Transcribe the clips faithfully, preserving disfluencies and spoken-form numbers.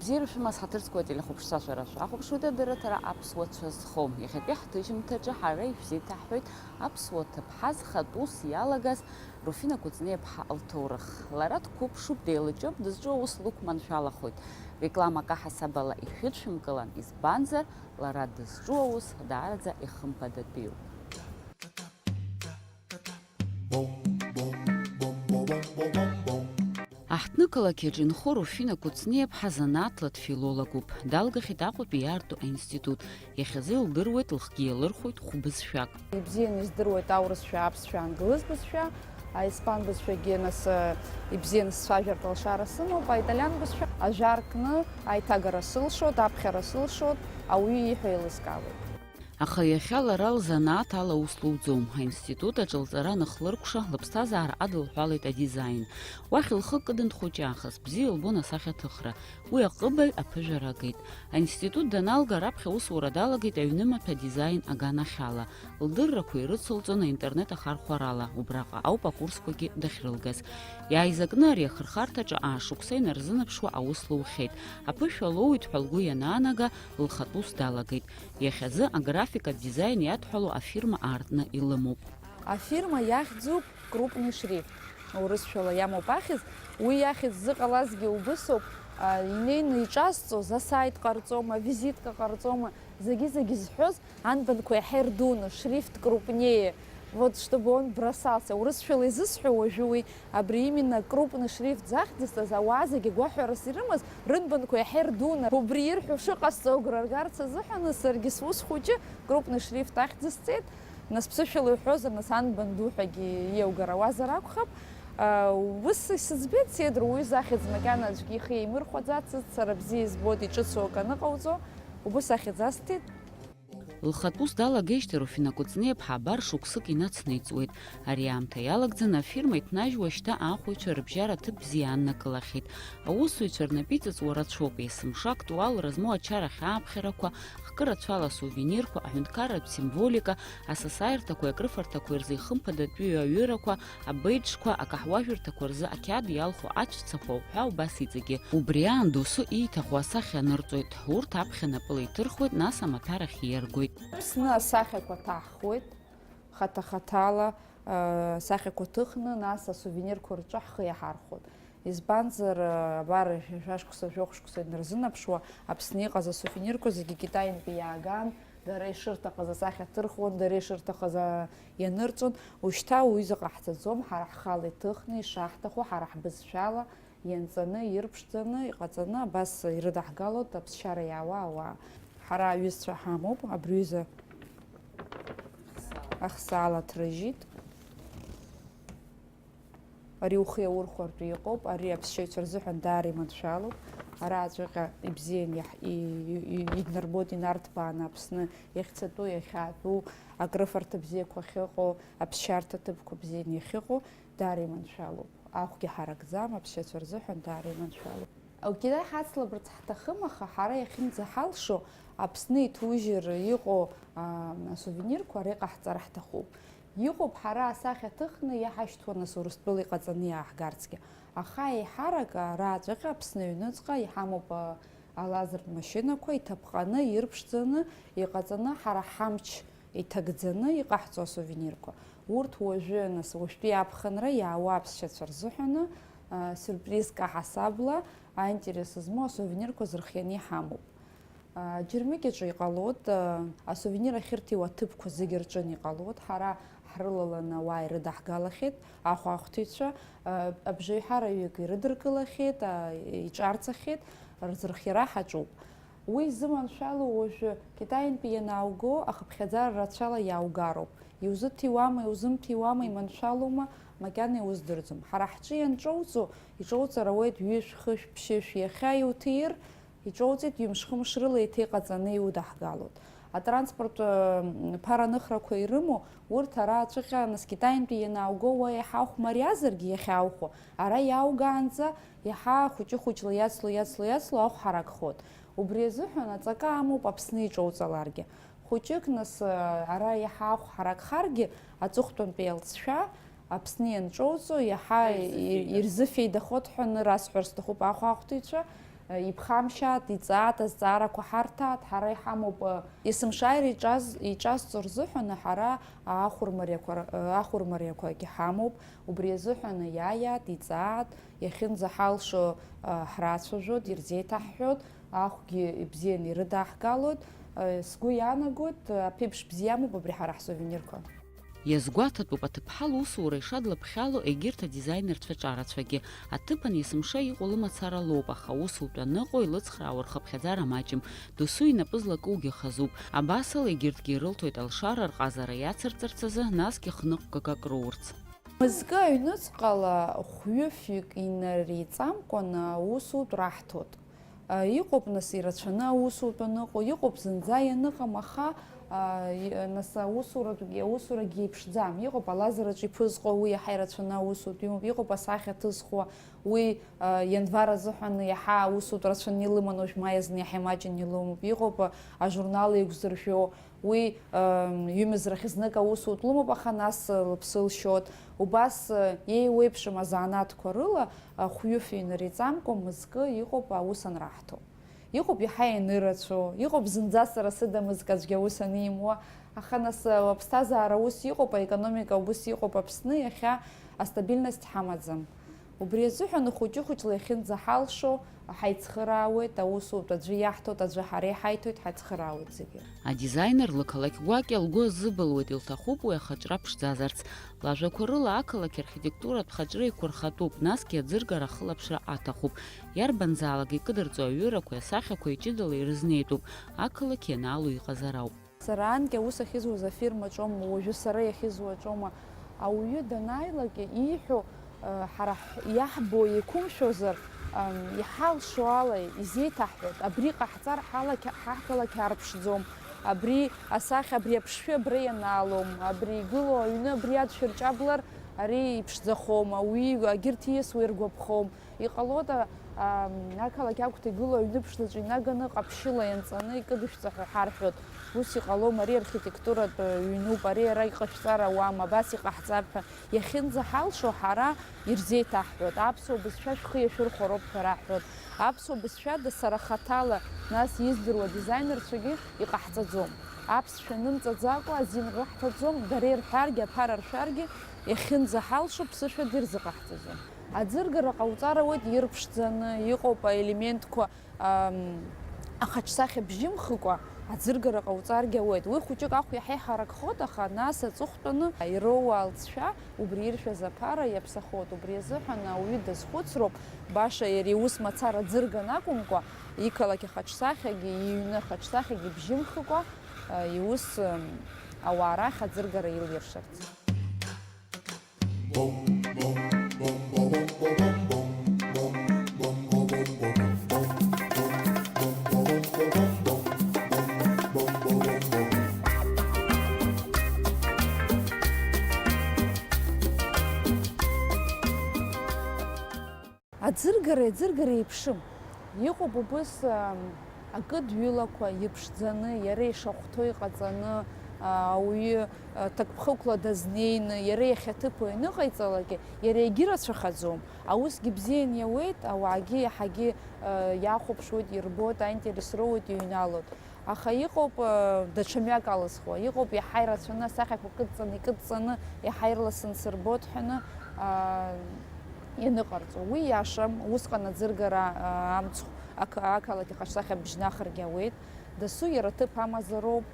Бзиара шәымаз, ҳаҭыр зқәу ателехәаԥшцәа, шәара шәахәаԥшуеит адырраҭара аԥсуа цәа зхоу. Иахьатәи ҳҭыжьымҭаҿы ҳара ишәзеиҭаҳҳәоит аԥсуа ҭыԥҳа зхатә ус иалагаз Руфина Кәыҵниаԥҳа лҭоурых. Лара дқәыԥшуп, деилаҷыҩуп, дызҿу аус лықәманшәалахоит. Реклама акаҳасаб ала ишәыдшәымкылан, избанзар, лара дызҿу аус даараӡа ихымԥадатәиуп. Аҳҭнықалақь аҿы инхо Руфина Кәыҵниаԥҳа занааҭла дфилологуп. Далгахьеит Аҟәатәи иаарту аинститут. Иахьазы илдыруеит, лхгьы иалырхәоит хәбызшәак. Ибзианы издыруеит аурысшәа, аԥсшәа, англыз бызшәа, аиспан бызшәагьы, нас, э, ибзианы сцәажәартә алшара сымоуп, аиталиан бызшәа. Ажәа ркны аиҭагара сылшоит, аԥхьара сылшоит, ауаҩы ииҳәо еилыскаауеит. Аха иахьа лара лзанааҭ ала аус луӡом. Аинститут аҿы лҵара анахлыркәша, лыԥсҭазаара адылҳәалеит адизаин. Уахь лхы кыдын дхәыҷаахыс, бзиа илбон асахьаҭыхра. Уи аҟыбаҩ аԥыжәара агеит. Аинститут даналга, раԥхьа аусура далагеит аҩнымаҭәа адизаин аганахьала. Лдыррақәа ирыцылҵон аинтернет ахархәарала, убраҟа ауп акурсқәагьы дахьрылгаз. Иааизакны ари ахырхарҭаҿы аашықәса инарзынаԥшуа аус лухьеит. Аԥышәа лоуит ҳәа лгәы ианаанага, лхатә ус далагеит. Иахьазы аграфикатә дизаин иадҳәало афирма аартны илымоуп. Афирма иахьӡуп Крупный шрифт, урысшәала иамоуп ахьӡ. Уи иахьӡ зыҟалазгьы убысоуп, а, инеины иҿазҵоз, асайт ҟарҵома, визитка ҟарҵома, зегьы-зегьы зҳәоз, анбанқәа иаҳа ирдуны, шрифт крупнее, вот, чтобы он бросался. Урысшәала изысҳәо уажәы уи, абри именно крупный шрифт захьӡызҵаз, ауаа зегьы гәаҳәарас ирымаз, рынбанқәа иаҳа ирдуны. Убри ирҳәо шыҟасҵо агәра ргарц азыҳәаны, саргьы сус хәыҷы крупный шрифт ахьӡысҵеит. Нас ԥсышәала иҳәозар, нас анбан ду ҳәагьы иеугарауазар акәхап. Ус исыӡбеит, Сеидра, уаҩы захьӡ макьана аӡәгьы ихы еимырхәаӡацызт, сара бзиа избоит иҿыцу акы аныҟауҵо, убыс ахьӡ асҭеит. Лхатә ус далагеижьҭеи Руфина Кәыҵниаԥҳа абар шықәсык инацнаҵуеит. Ари аамҭа иалагӡаны афирма иҭнажьуа шьҭа аахәаҩцәа рыбжьара ҭыԥ бзиа ааннакылахьеит. Аусзуҩцәа рнапы иҵыҵуа рацәоуп, есымша актуалра змоу ачарахь ааԥхьарақәа, хкы рацәала асувенирқәа, аҳәынҭқарратә символика, асасааирҭақәеи акрыфарҭақәеи рзы ихымԥадатәиу аҩырақәа, абеиџьқәа, акаҳуажәырҭақәа рзы ақьаад иалху ацәцақәа уҳәа убас иҵегьы. Убри аан досу ииҭаху асахьа анырҵоит, урҭ аԥхьа напыла иҭырхуеит, нас амаҭәарахь ииаргоит. Аԥсны асахьақәа ҭаҳхуеит, хаҭа-хаҭала, э, асахьақәа ҭыхны, нас асувенирқәа рҿы ҳхы иаҳархәоит. Избанзар, абар, жәа-, жәашықәса, жәохә шықәса инарзынаԥшуа, Аԥсны иҟаз асувенирқәа зегьы Китаинтәи иааган, дара ишырҭахыз асахьа ҭырхуан, дара ишырҭахыз, а, ианырҵон. Ушьҭа уҩыза ҟаҳҵаӡом, ҳара ҳхала иҭыхны, ишаҳҭаху, ҳара ҳбызшәала ианҵаны, ирԥшӡаны, иҟаҵаны, абас ирыдаҳгалоит аԥсшьара иаауа ауаа. Ҳара аҩызцәа ҳамоуп, абри ҩыза ахсаала ҭрыжьит. Ари ухы иаурхәартә иҟоуп, ари аԥсшьаҩцәа рзыҳәан даара иманшәалоуп. Араҵәҟьа ибзиан иаҳ-, и-, и-, и-, инарбоит инарҭбааны Аԥсны иахьцатәу, иахьаатәу, акрыфарҭа бзиақәа ахьыҟоу, аԥсшьарҭа ҭыԥқәа бзианы иахьыҟоу, даара иманшәалоуп. Ахәгьы ҳаракӡам, аԥсшьаҩцәа рзыҳәан даара иманшәалоуп. Китай ҳацлабырц ҳҭахым, аха ҳара иахьынӡаҳалшо, Аԥсны иҭужьыр иҟоу, аа, асувенирқәа ара иҟаҳҵар ҳҭахуп. Иҟоуп ҳара асахьа ҭыхны иаҳашьҭуа, нас, Урыстәыла иҟаҵаны иааҳгарцгьы. Аха еиҳарак, а, рааҵәаҟьа Аԥсны аҩныҵҟа иҳамоуп, а, алазертә машьынақәа иҭаԥҟаны, ирԥшӡаны, иҟаҵаны, ҳара ҳамч иҭагӡаны иҟаҳҵо асувенирқәа. Урҭ уажәы, нас, уажәтәи аԥхынра иаауа аԥсшьацәа рзыҳәаны, а, сиурпризк аҳасабла, аинтерес змоу асувенирқәа зырхианы иҳамоуп. Џьармыкьаҿы иҟалоит, асувенир ахьырҭиуа аҭыԥқәа зегьы рҿын иҟалоит. Ҳара ҳрылаланы ауаа ирыдаҳгалахьеит, ахәаахәҭыҩцәа, абжеиҳараҩык ирыдыркылахьеит, иҿарҵахьеит, рзырхиара ҳаҿуп. Уи зыманшәало уажәы Китаинтәи ианаауго ахыԥхьаӡара рацәала иааугароуп. Иузыҭиуама, иузымҭиуама, иманшәалоума, макьана иуздырӡом. Ҳара ҳҿы ианҿоуҵо, иҿоуҵар ауеит ҩышә, хышә, ԥшьышә, иахьа иуҭир, иҿоуҵеит, ҩымш-хымш рыла еиҭа иҟаҵаны иудаҳгалоит. Атранспорт, ы, ԥара аныхрақәа ирымоу, урҭ ара аҵәыҟьа, нас Китаинтәи ианаауго, уа иаҳа ухәмариазаргьы иахьаухәо, ара иааугаанӡа иаҳа хәыҷы-хәыҷла иацло, иацло, иацло ахә ҳаракхоит. Убри азыҳәан аҵакы амоуп Аԥсны иҿоуҵаларгьы. Хәыҷык, нас, ы, ара иаҳа ахә ҳаракхаргьы, аҵыхәтәантәи алҵшәа, Аԥсны ианҿоуҵо, иаҳа ирзыфеи-, ирзыфеидахоит ҳәа расҳәар сҭахуп ахәаахәҭыҩцәа, Иԥхамшьааит, иҵааит, азҵаарақәа ҳарҭааит, ҳара иҳамоуп, есымшааира иҿаз, иҿазҵо рзыҳәан ҳара ахәырмариақәа, ахәырмариақәагьы ҳамоуп, убри азыҳәан иааиааит, иҵааит, иахьынӡаҳалшо ҳрацәажәоит, ирзеиҭаҳҳәоит, ахәгьы ибзианы ирыдаҳгалоит, сгәы иаанагоит, аԥеиԥш бзиа амоуп абри ҳара ҳсувенирқәа. Иазгәаҭатәуп, аҭыԥҳа лусура ишадлаԥхьало егьырҭ адизаинерцәа ҿарацәагьы. Аҭыԥан есымша иҟоу лымацара лоуп, аха аусутә аныҟоу илыцхраауа рхыԥхьаӡара маҷым, досу инапы злакугьы хазуп. Абасала, егьырҭгьы ирылҭоит алшара рҟазара иацырҵарц азы, насгьы хныҟәгак акруурц. Мызкы аҩныҵҟала хәҩыфҩык инареиҵамкәан аусутә раҳҭоит. Иҟоуп, нас, ирацәаны аусутә аныҟоу, иҟоуп зынӡа ианыҟам, аха, а, и-, нас, аусуратәгьы, аусурагьы еиԥшӡам. Иҟоуп алазараҿы иԥызҟо, уи иаҳа ирацәаны аусутә имоуп, иҟоуп асахьа ҭызхуа, уи, а, ианвар азыҳәан иаҳа аусутә рацәаны илыман, уажә ма иазны иаҳа имаҷын илымоуп, иҟоуп, а, ажурнал еиқәзыршәо, уи, ам, ҩымз рахь знык аусутә лымоуп, аха нас, а, лыԥсы лшьоит. Убас, а, еиуеиԥшым азанааҭқәа рыла, а, хәҩыфҩы инареиҵамкәа мызкы иҟоуп аус анраҳҭо. Иҟоуп иаҳа ианырацәоу, иҟоуп зынӡа сара сыда мызкы аӡәгьы аус анимуа, аха нас, а, аԥсҭазаара ус иҟоуп, аекономика ус иҟоуп Аԥсны, иахьа астабильность ҳамаӡам. Убри азыҳәан хәыҷы-хәыҷла иахьынӡаҳалшо, ҳаицхыраауеит, аусутә аӡәы иаҳҭоит, аӡәы ҳара иҳаиҭоит, ҳаицхыраауеит зегьы. Адизайнер лықалақь гәакьа лгәы азыбылуеит, илҭахуп уи ахаҿра ԥшӡазарц. Лажәақәа рыла, ақалақь архитектуратә хаҿра еиқәырхатәуп, насгьы аӡыргара ахылаԥшра аҭахуп. Иарбанзаалак икыдырҵо аҩырақәеи асахьақәеи ҷыдала ирызнеитәуп, ақалақь ианаало иҟазар ауп. Сара анкьа аус ахьызуаз афирмаҿома, уажәы сара иахьызуаҿома, ауаҩы данааилак ииҳәо, э, ҳара ҳ-, иаҳбо еиқәымшәозар, ам, иҳалшо ала изеиҭаҳҳәоит, абри ҟаҳҵар ҳалақь-, ҳаҳкалақь арԥшӡом, абри асахьа, абри аԥшшәы абра ианаалом, абри игылоу аҩны абри адшәырҿаблар, ари иԥшӡахом, ауаҩы агьырҭ ииасуа иргәаԥхом. Иҟалоит, а, а, ақалақь агәҭа игылоу аҩны ԥшӡаҿы инаганы ҟаԥшьыла ианҵаны икыдышәҵа ҳәа ҳарҳәоит. Ус иҟалом, ари архитектуратә ҩнуп, ари ара иҟашәҵар ауам, абас иҟаҳҵап ҳәа иахьынӡаҳалшо ҳара ирзеиҭаҳҳәоит. Аԥсуа бызшәа шәхы иашәырхәароуп ҳәа раҳҳәоит. Аԥсуа бызшәада сара хаҭала, нас издыруа адизайнерцәагьы иҟаҳҵаӡом. Аԥсшәа нымҵаӡакәа азин рыҳҭаӡом, дара ирҳәаргьы, аԥара ршәаргьы, иахьынӡаҳалшо ԥсышәагьы рзыҟаҳҵаӡом. Аӡыргара ҟауҵар ауеит ирԥшӡаны, иҟоуп аелементқәа, ам, ахаҿсахьа бжьымхыкәа аӡыргара ҟауҵаргьы ауеит. Уи хәыҷык ахә иаҳа иҳаракхоит, аха нас аҵыхәтәаны ироуа алҵшәа, убри иршәыз аԥара иаԥсахоит. Убри азыҳәан ауаҩы дазхәыцроуп, баша иара иус мацара ӡырган акәымкәа, иқалақь ахаҿсахьагьы, иҩны ахаҿсахьагьы бжьымхыкәа, а, иус, ам, ауаа рахь аӡыргара илиршарц. Аӡыргареи аӡыргареи еиԥшым. Иҟоуп убыс, ам, акыдҩылақәа иԥшӡаны, иара ишахәҭоу иҟаҵаны, а, ауаҩы, а, ҭакԥхықәла дазнеины, иара иахьаҭыԥу ианыҟаиҵалакгьы, иара егьырацәахаӡом. Аусгьы бзиан иауеит, ауаагьы иаҳагьы, а, иахәаԥшуеит, ирбоит, аинтерес роуеит, иҩналоит. Аха иҟоуп, э, даҽа мҩак алызхуа. Иҟоуп иаҳа ирацәаны асахьақәа кыдҵаны, икыдҵаны, иаҳа ирласны сырбоит ҳәаны, а, ианыҟарҵо. Уи иашам, усҟан аӡыргара, а, амцхә, ақалақь ахаҿсахьа бжьнахыргьы ауеит. Дасу иара аҭыԥ амазароуп,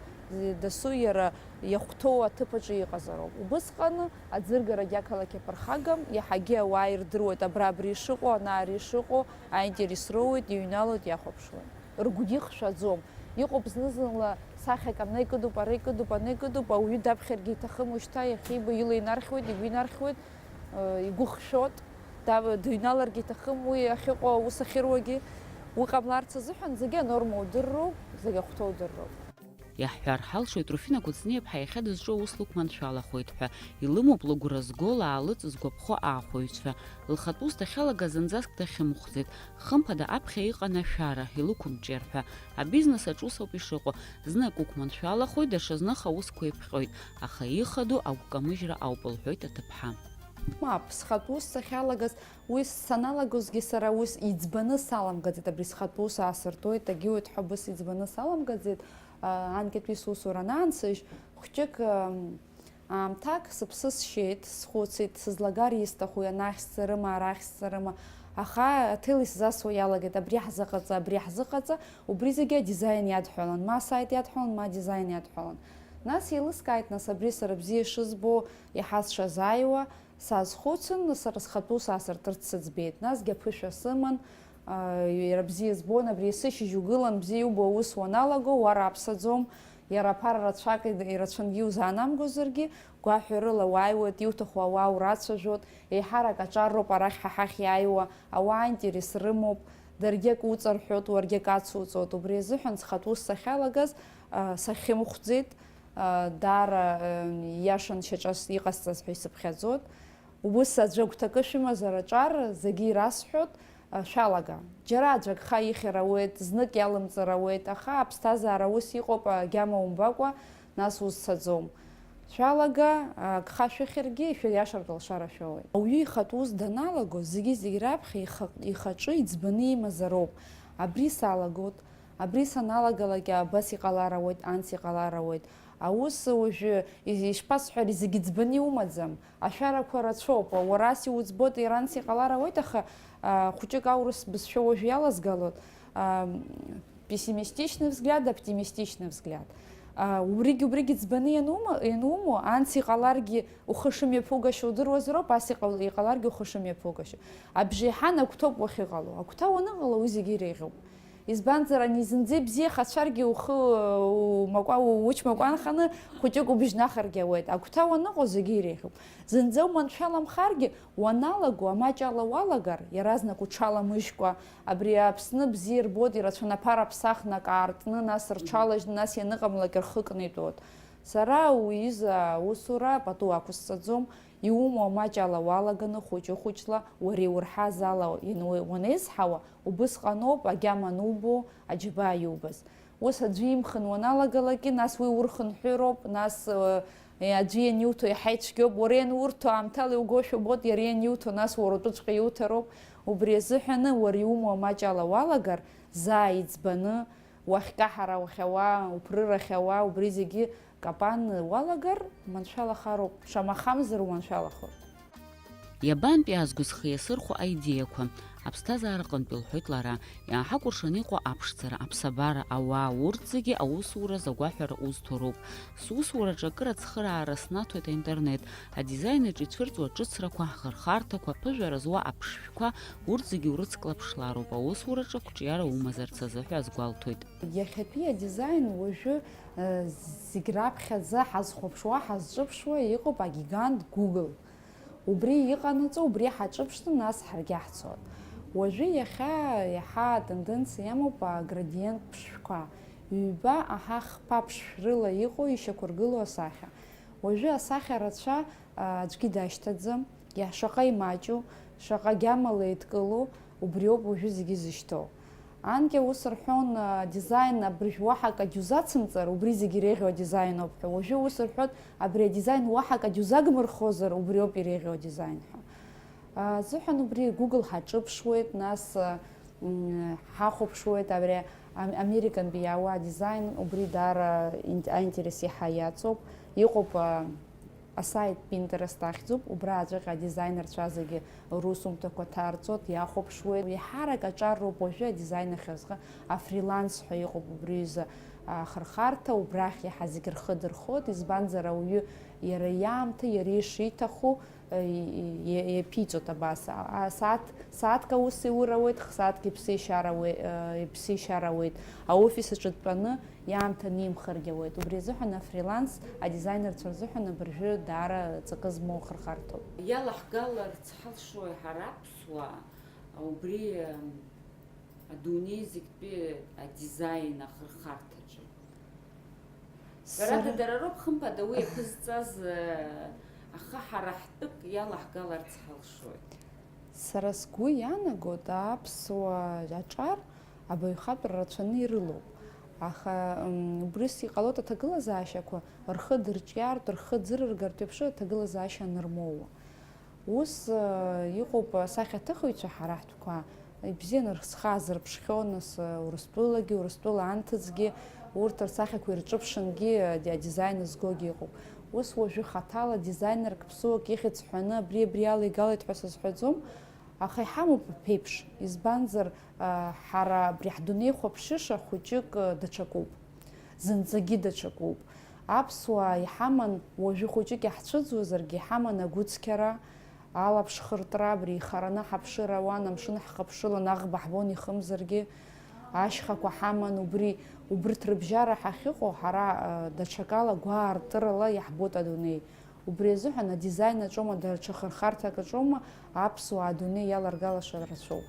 дасу иара иахәҭоу аҭыԥ аҿы иҟазароуп. Убысҟан аӡыргарагьы ақалақь аԥырхагам, иаҳагьы ауаа ирдыруеит абра абри ишыҟоу, ана ари ишыҟоу, аинтерес роуеит, иҩналоит, иахәаԥшуеит. Ргәгьы хшәаӡом. Иҟоуп зны-зынла сахьак ана икыдуп, ара икыдуп, ана икыдуп, ауаҩы даԥхьаргьы иҭахым, уажәшьҭа иахьиба ила инархьуеит, игәы инархьуеит, э, игәы хшәоит, дав-, дыҩналаргьы иҭахым уи ахьыҟоу аус ахьыруагьы, уи ҟамларц азыҳәан зегьы анорма удырроуп, зегьы ахәҭоу удырроуп. Иаҳҳәар ҳалшоит, Руфина Кәыҵниаԥҳа иахьа дызҿу аус лықәманшәалахоит ҳәа. Илымоуп лыгәра зго, лаалыҵ згәаԥхо аахәаҩцәа. Лхатә ус дахьалагаз зынӡаск дахьымхәӡеит. Хымԥада аԥхьа иҟан ашәара, илықәымҿиар ҳәа. Абизнес аҿы ус ауп ишыҟоу, зны акы уқәманшәалахоит, даҽазных аусқәа еиԥҟьоит, аха ихадоу агәкамыжьра ауп, лҳәоит аҭыԥҳа. Мап, схатә ус сахьалагаз, уи саналагозгьы сара ус иӡбаны саламгаӡеит, абри схатә ус аасыртуеит, дагьуеит ҳәа быс иӡбаны саламгаӡеит, а, анкьатәи сусура анаансыжь, хәҷык, ам, аамҭак сыԥсы сшьеит, схәыцит, сызлагар исҭаху, ианахь сцарыма, арахь сцарыма, аха аҭел исзасуа иалагеит, абри ҳзыҟаҵа, абри ҳзыҟаҵа, убри зегьы адизаин иадҳәалан, ма асайт иадҳәалан, ма адизаин иадҳәалан. Нас еилыскааит, нас, абри сара бзиа шызбо, иаҳа сшазааиуа, саазхәыцын, сара схатәы ус аасыртырц сыӡбеит. Насгьы аԥышәа сыман, аа, иара бзиа збон, абри есышьыжь угылан, бзиа иубо аус уаналаго, уа раԥсаӡом, иара аԥара рацәак ирацәангьы иузаанамгозаргьы, гәаҳәарыла уааиуеит, иуҭаху ауаа урацәажәоит, еиҳарак аҿар роуп арахь ҳа ҳахь иааиуа, ауаа аинтерес рымоуп, даргьы акы уҵарҳәоит, уаргьы акы ацуҵоит, убри азыҳәан схатә ус сахьалагаз, аа, сахьымхәӡеит. Даара ииашан шьаҿас иҟасҵаз ҳәа исыԥхьаӡоит. Ус аӡәы агәҭакы шәымазар аҿар зегьы ирасҳәоит, шәалага. Џьара аӡәы агха ихьыр ауеит, знык иалымҵыр ауеит, аха аԥсҭазаара ус иҟоуп, агьама умбакәа, нас узцаӡом. Шәалага, агха шәыхьыргьы, шәиашартә алшара шәоуеит. Ауаҩы ихатә ус даналаго, зегьы-зегь раԥхьа ихаҿы иӡбаны имазароуп. Абри салагоит, абри саналагалак абас иҟалар ауеит, анс иҟалар ауеит. Аус уажәы, ишԥасҳәари, зегьы ӡбаны иумаӡам. Ашәарақәа рацәоуп. Уара ас иуӡбоит, иара анс иҟалар ауеит, аха, а, хәыҷык аурыс бызшәа уажә иалазгалоит. А, пессимистичный взгляд, оптимистичный взгляд. А, убригь-убригь ӡбаны ианума-, ианумоу, анс иҟаларгьы ухы шымҩаԥугашьо удыруазароуп, ас иҟал-, иҟаларгьы ухы шымҩаԥугашьо. Абжеиҳан агәҭоуп уахьыҟало. Агәҭа уаныҟало, уи зегьы иреиӷьуп. Избанзар, ани зынӡа ибзиахацәаргьы ухы умакәа-, у-, учмакәанханы хәыҷык убжьнахыргьы ауеит. Агәҭа уаныҟоу зегьы иреиӷьуп. Зынӡа уманшәаламхаргьы, уаналаго, амаҷ ала уалагар, иаразнак уҽаламыжькәа, абри Аԥсны бзиа рбоит, ирацәаны аԥара ԥсахны, акы аартны, нас рҽалажьны, нас ианыҟамлак рхы кны итәоит. Сара уи изы аусура пату ақәысҵаӡом, иумоу амаҷ ала уалаганы, хәыҷы-хәыҷла, уара иурҳаз ала иануе-, уанеизҳауа, убысҟаноуп агьама анубо, аџьабаа иубаз. Ус аӡәы имхын уаналагалакгьы, нас уи урхынҳәыроуп, нас, э, аӡәы ианиуҭо иаҳа ицәгьоуп, уара ианурҭо аамҭала иугошәа убоит, иара ианиуҭо, нас уара утәыҵәҟьа иуҭароуп. Убри азыҳәаны, уара иумоу амаҷ ала уалагар, заа иӡбаны, уахькаҳара уахьауа, уԥрырахьауа, убри зегьы капан уалагар, уманшәалахароуп, шамахамзар уманшәалахоит. Иабантәи аазго зхы иасырхәо аидеиақәа? Аԥсҭазаараҟынтәи, лҳәоит лара, иааҳакәыршаны иҟоу аԥшӡара, аԥсабара, ауаа, урҭ зегьы аусураз агәаҳәара узҭо роуп. Сусураҿы акыр ацхыраара снаҭоит аинтернет, адизайн аҿы ицәырҵуа аҿыцрақәа, ахырхарҭақәа, аԥыжәара зуа аԥшшәқәа, урҭ зегьы урыцклаԥшлароуп, аусураҿы ақәҿиара умазарц азы ҳәа азгәалҭоит. Иахьатәи адизайн уажәы, э, зегь раԥхьаӡа ҳазхәаԥшуа, ҳазҿыԥшуа иҟоуп агигант Google. Убри иҟанаҵо, убри ҳаҿыԥшны, нас ҳаргьы ҳцоит. Уажәы иахьа иаҳа атенденциа иамоуп аградиент ԥшшәқәа, ҩба аҳа хԥа ԥшшә рыла иҟоу ишьақәыргылоу асахьа. Уажәы асахьа рацәа, а, аӡәгьы дашьҭаӡам, иа-, шаҟа имаҷу, шаҟа гьамала еидкылоу, убриоуп уажәы зегьы зышьҭоу. Анкьа ус рҳәон, а, дизайн абыржә уаҳа акагь узацымҵар, убри зегь иреиӷьу адизайн ауп ҳәа. Уажәы ус рҳәоит, абри адизайн уаҳа акагь узагмырхозар, убриоуп иреиӷьу адизайн ҳәа. А, азыҳәан убри Google ҳаҿыԥшуеит, нас, а, м, ҳахәаԥшуеит абри ам-, Американтәи иаауа адизайн, убри даара ин-, аинтерес иаҳа иаҵоуп. Иҟоуп, а, асайт Pinterest ахьӡуп, убра аҿыҟа адизайнерцәа зегьы русумҭақәа ҭарҵоит, иахәаԥшуеит. Еиҳарак аҿар роуп уажәы адизайн ахьазҟы африланс ҳәа иҟоуп убри аҩыза ахырхарҭа, убрахь иаҳа зегь рхы дырхоит, избанзар ауаҩы иара иаамҭа, иара ишиҭаху, э, и-, и-, иаԥиҵоит абас. А, асааҭ, сааҭк аус иур ауеит, х-, сааҭк иԥсы ишьар ауе-, э, иԥсы ишьар ауеит. Аофис аҿы дтәаны иаамҭа нимхаргьы ауеит. Убри азыҳәан африланс адизайнерцәа рзыҳәан абыржәы даара ҵакы змоу ахырхарҭоуп. Иалаҳгаларц ҳалшои ҳара аԥсуаа убри, э, адунеи зегьтәи адизайн ахырхарҭаҿы? Ҳәарада, сара дара роуп, хымԥада, уи иаԥызҵаз, э, аха ҳара ҳтәык иалаҳгаларц ҳалшоит. Сара сгәы иаанагоит, аԥсуа аҿар абаҩхатәра рацәаны ирылоуп. Аха, м, убрис иҟалоит аҭагылазаашьақәа рхы дырҿиартә, рхы ӡырыргартә еиԥш аҭагылазаашьа анырмоуа. Ус, э, иҟоуп асахьаҭыхыҩцәа ҳара ҳтәқәа, ибзианы рхы азырԥшхьоу, нас, э, Урыстәылагьы, Урыстәыла анҭыҵгьы, урҭ рсахьақәа ирҿыԥшынгьы, э, ди-, адизайн згогьы ыҟоуп. Ус уажәы хаҭала дизайнерк ԥсуак ихьӡ ҳәаны абри, абри алеигалеит ҳәа сазҳәаӡом, аха иҳамоуп аԥеиԥш, избанзар, э, ҳара абри ҳдунеихәаԥшыша хәыҷык, э, даҽакуп. Зынӡагьы даҽакуп. Аԥсуаа иҳаман, уажәы хәыҷык иаҳцәыӡуазаргьы, иҳаман агәыцқьара, алаԥшхыртра, абри ихараны ҳаԥшыр ауан, амшын ҳхыԥшылон, аӷба ҳбон ихымзаргьы, ашьхақәа ҳаман, убри, убырҭ рыбжьара ҳахьыҟоу, ҳара, э, даҽакала, гәаартырала иаҳбоит адунеи. Убри азыҳәан адизайн аҿоума, даҽа хырхарҭак аҿоума, аԥсуаа адунеи иаларгалаша рацәоуп.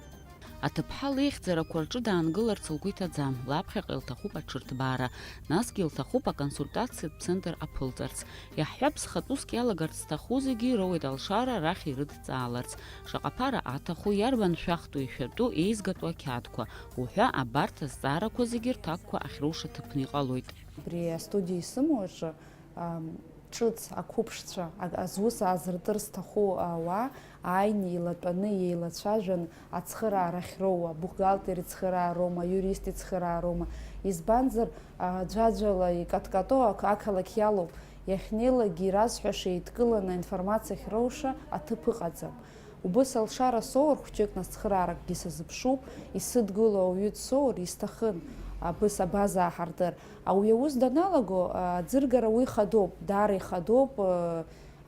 Аҭыԥҳа леихьӡарақәа рҿы даангыларц лгәы иҭаӡам, лаԥхьаҟа илҭахуп аҽырҭбаара, насгьы илҭахуп аконсультациатә центр аԥылҵарц. Иаҳҳәап, зхатә уск иалагарц зҭаху зегьы ироуеит алшара арахь ирыдҵааларц. Шаҟа ԥара аҭаху, иарбан шәахтәу, ишәатәу, еизгатәу ақьаадқәа уҳәа, абарҭ азҵаарақәа зегьы рҭакқәа ахьроушаҭыԥны иҟалоит. Абри астудиа исымоу аҿы, ам, ҿыц ақәыԥшцәа, а-, а-, зус аазыртыр зҭаху ауаа ааины еилатәаны еилацәажәан, ацхыраара ахьроуа, абухгалтер ицхыраароума, аиурист ицхыраароума. Избанзар, а, ӡәаӡәала икаткато ақ-, ақалақь иалоуп, иахьнеилакгьы иразҳәаша еидкыланы аинформациа ахьроуша аҭыԥ ыҟаӡам. Убыс алшара соур, хәҷык нас цхырааракгьы сазыԥшуп, исыдгыло ауаҩы дсоур, исҭахын, абыс абаза аҳардыр. Ауаҩы аус даналаго, аӡыргара уи ихадоуп, даара ихадоуп,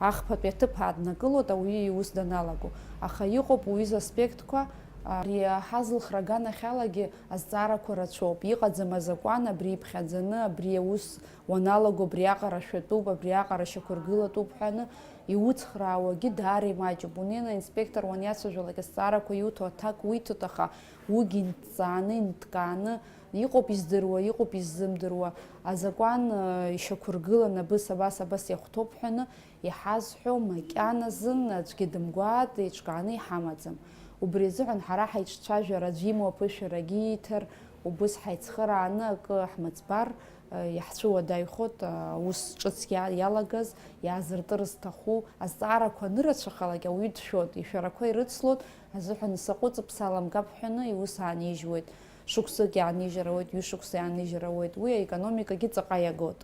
ахԥатәи аҭыԥ ааднакылоит ауаҩы иус даналаго. Аха иҟоуп уҩыза аспектқәа, ари ҳазлыхра аганахьалагьы азҵаарақәа рацәоуп. Иҟаӡам азакәан абри иԥхьаӡаны, абри аус уаналаго, абриаҟара шәатәуп, абриаҟара шьақәыргылатәуп ҳәаны, иуцхраауагьы даара имаҷуп. Унеины аинспектор уаниацәажәалак, азҵаарақәа иуҭо аҭак уиҭоит, аха уигьы инҭҵааны, инҭкааны, иҟоуп издыруа, иҟоуп иззымдыруа. Азакәан, э, ишьақәыргыланы, абыс, абас, абас иахәҭоуп ҳәаны иҳазҳәо макьаназын аӡәгьы дымгәаат, еиҿкааны иҳамаӡам. Убри азыҳәан ҳара ҳаиҿцәажәара аӡә имоу аԥышәарагьы ииҭар, убыс ҳаицхырааны акы ҳмыӡбар, э, иаҳцәыуадаҩхоит, э, аус ҿыц иа-, иалагаз, иаазыртыр зҭаху, азҵаарақәа анырацәахалак ауаҩы дшәоит, ишәарақәа ирыцлоит, азыҳәан саҟәыҵып, саламгап ҳәаны иус аанижьуеит. Шықәсык иаанижьыр ауеит, ҩышықәса иаанижьыр ауеит, уи аекономикагьы ҵаҟа иагоит.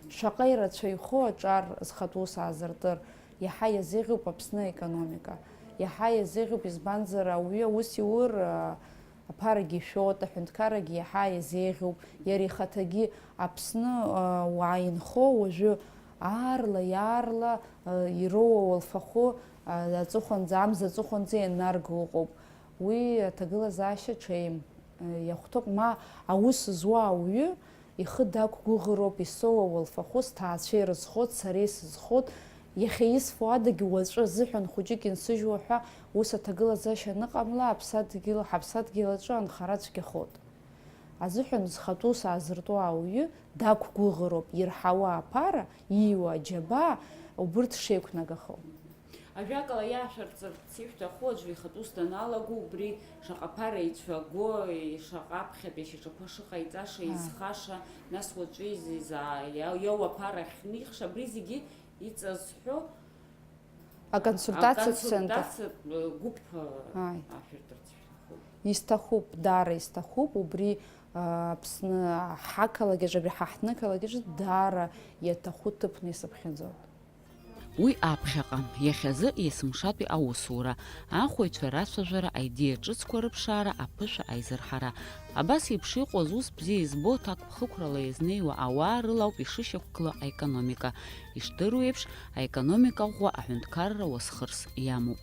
Шаҟа ирацәаҩхоу аҿар зхатә ус аазыртыр, иаҳа иазеиӷьуп Аԥсны аекономика. Иаҳа иазеиӷьуп, избанзар, ауаҩы аус иур, э, аԥарагьы ишәоит, аҳәынҭқаррагьы иаҳа иазеиӷьуп, иара ихаҭагьы Аԥсны, э, уааинхо уажәы аарла, иаарла, э, ироуа уалфахәы, э, аҵыхәанӡа, амза аҵыхәанӡа ианнарго ыҟоуп. Уи аҭагылазаашьа ҽеим, э, иахәҭоуп, ма аус зуа ауаҩы ихы дақәгәыӷыроуп, исоуа уалфахәы сҭаацәа ирызхоит, сара исызхоит, иахьа исфо адагьы уаҵәы азыҳәан хәыҷык инсыжьуа ҳәа ус аҭагылазаашьа аныҟамла, аԥсадгьыл, ҳаԥсадгьыл аҿы анхара цәгьахоит. Азыҳәан зхатә ус аазыртуа ауаҩы дақәгәыӷыроуп, ирҳауа аԥара, ииуа аџьабаа, убырҭ шеиқәнагахо. Ажәакала, иаашәарҵарц ишәҭаху, аӡәы ихатә ус даналаго, убри шаҟа ԥара ицәаго, шаҟа аԥхьатәи ашьаҿақәа шыҟаиҵаша, Аа. изхаша, нас уаҵәы изизаа-, иа-, иауа аԥара ахьнихша, абри зегьы иҵазҳәо Аконсультациатә центр. аконсультациатә, э, гәыԥ, э, Ааи. аашәыртырц ишәҭахуп. Исҭахуп, даара исҭахуп, убри, а, Аԥсны ҳақалақь аҿы, абри ҳа ҳнықалақь аҿы даара иаҭаху ҭыԥны исыԥхьаӡоит. Уи аԥхьаҟа, иахьазы есымшатәи аусура, ахәаҩцәа рацәажәара, аидеиа ҿыцқәа рыԥшаара, аԥышәа аизырҳара. Абас еиԥш иҟоу зус бзиа избо, ҭакԥхықәрала иазнеиуа ауаа рыла ауп ишышьақәгыло аекономика. Ишдыру еиԥш, аекономика ӷәӷәа аҳәынҭқарра уасхырс иамоуп.